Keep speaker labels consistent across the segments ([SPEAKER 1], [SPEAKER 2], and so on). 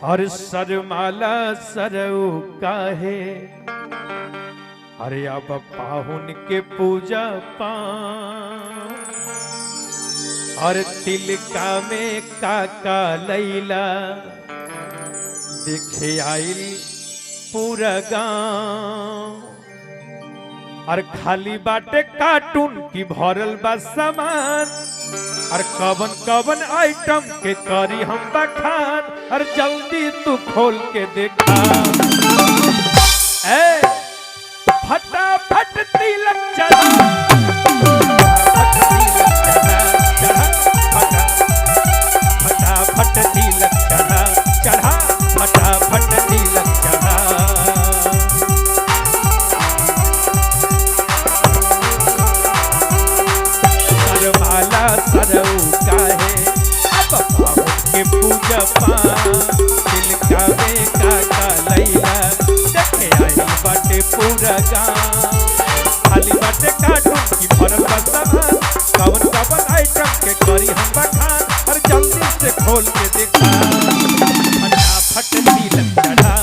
[SPEAKER 1] और सरमाला सरऊ काहे, अरे अब पाहुन के पूजा पा। और तिलका में काका लैला, देखे आइल पूरा गांव। और खाली बाटे कार्टून की भरल बा सामान, और कवन कवन आइटम के करी हम बखान। और जल्दी तू खोल के देखा, ए फटाफट तिलक चढ़ा, फटाफट तिलक चढ़ा चढ़ा, फटाफट तिलक चढ़ा। सरमाला सरऊ काहे, अब पाहुन के पूजा पा। तिलका में काका लैला, देखे आइल बाटे पूरा गाँव। खाली बाटे कार्टून की भरल बा सामान, कवन कवन आइटम के करी हम बखान। और जल्दी से खोल के देखा, फटाफट तिलक चढ़ा,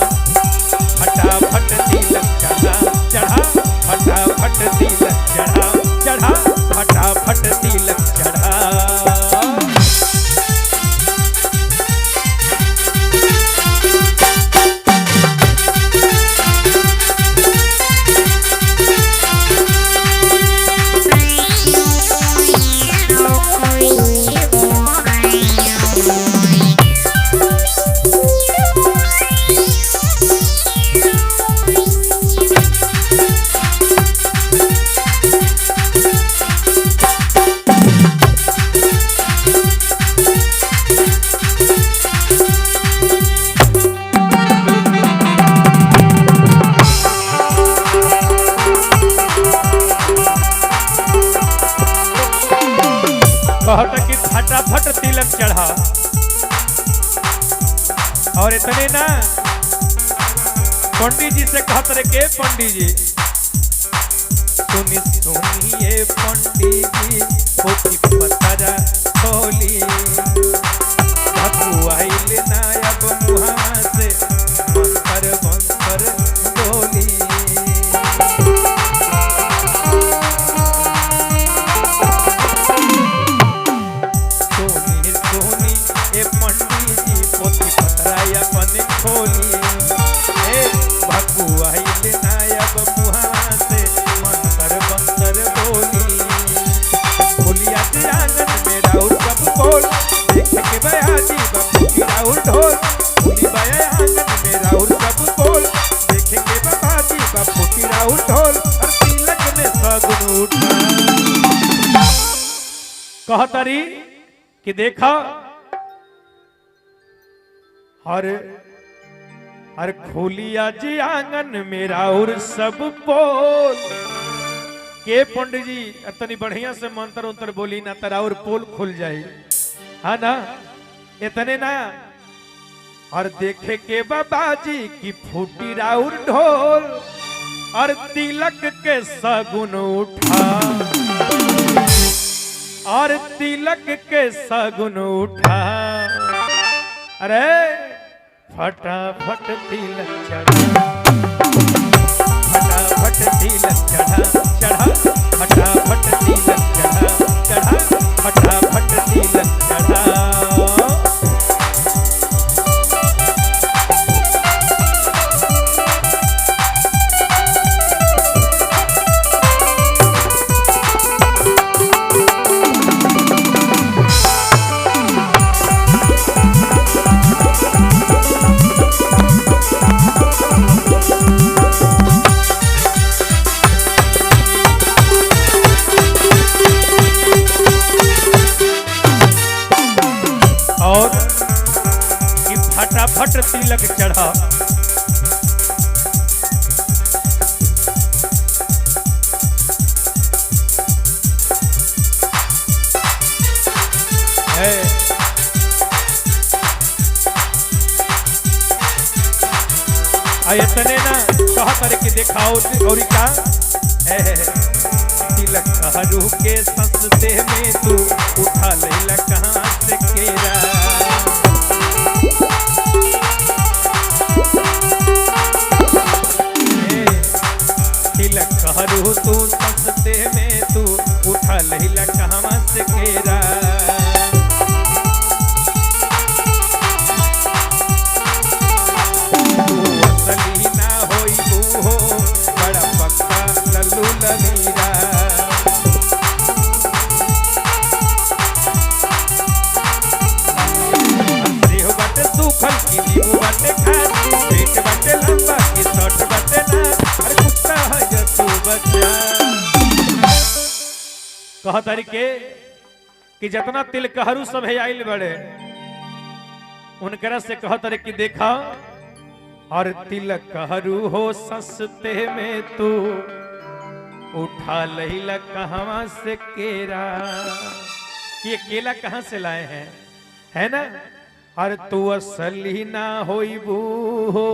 [SPEAKER 1] फटाफट तिलक चढ़ा चढ़ा, फटाफट तिलक चढ़ा चढ़ा, फटाफट तिलक चढ़ा। कहता कि फटाफट तिलक चढ़ा। और इतने ना पंडित जी से कहत रहे के पंडित जी सुनी सुनिए पंडित जी, पोथी पतरा खोली, भकुआइल ना अब मुहां से मंतर मंतर बोली। सोनी सोनी ए पंडित जी, पोथी पतरा अपन खोली, ए भकुआइल ना अब मुहां से मंतर मंतर बोली। बोलिया जे आंगन में राउर सब बोल, देख के बयाजी बापू की राउर ढोल। बोली बया आंगन में राउर सब बोल, देख के बाबाजी बापू की राउर ढोल। और तिलक में सगुन उठा। कहतरी कि देखा, हर हर खोलिया जी आंगन मेरा और सब पोल। के पंडित जी इतनी बढ़िया से मंत्र उंतर बोली ना तरा और पोल खुल जाई, हाँ ना? इतने ना, और देखे के बाबा जी की फूटी राउर ढोल, और तिलक के सगुन उठा, और तिलक के सगुन उठा। अरे फटाफट तिलक चढ़ा, फटाफट तिलक चढ़ा चढ़ा, फटाफट तिलक चढ़ा चढ़ा, फटाफट तिलक चढ़ा। और कि फटाफट तिलक चढ़ा। है इतने ना कहा करके दिखाओ और का तिलक हरू के सस्ते में तू उठा लेला कहाँ से केरा। सस्ते में तू उठा लहिला कहवा से केरा। तू असली ना होई तू हो बड़ा पक्का लल्लू लमीरा। देह बाटे सूखल की नींबू बाटे खास, पेट बाटे लंबा की शर्ट बाटे ना, अरे कुत्ता है जो तू बच्चा। कह तरीके कि जितना तिलकहरू सब है आइल बड़े उनकरा से कह तरीके कि देखा और तिलकहरू हो सस्ते में तू उठा लहिला कहवा से केरा। ये केला कहाँ से लाए हैं, है ना? और तू असली ना होइबू हो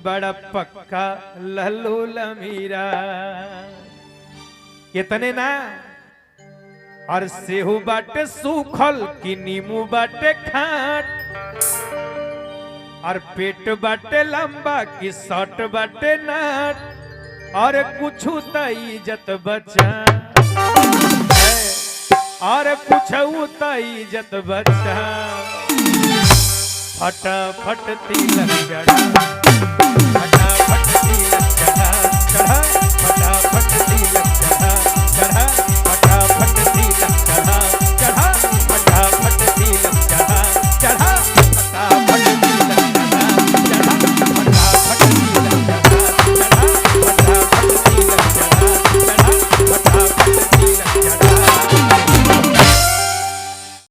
[SPEAKER 1] बड़ा पक्का लल्लू लमीरा। कितने ना और सेहू बाटे सूखल की नींबू बाटे खाट, और पेट बाटे लंबा की शर्ट बाटे नाट, और कुछ त इज्जत बचा, और कुछ त इज्जत बचा। फटाफट तिलक चढ़ा, फटाफट तिलक चढ़ा चढ़ा।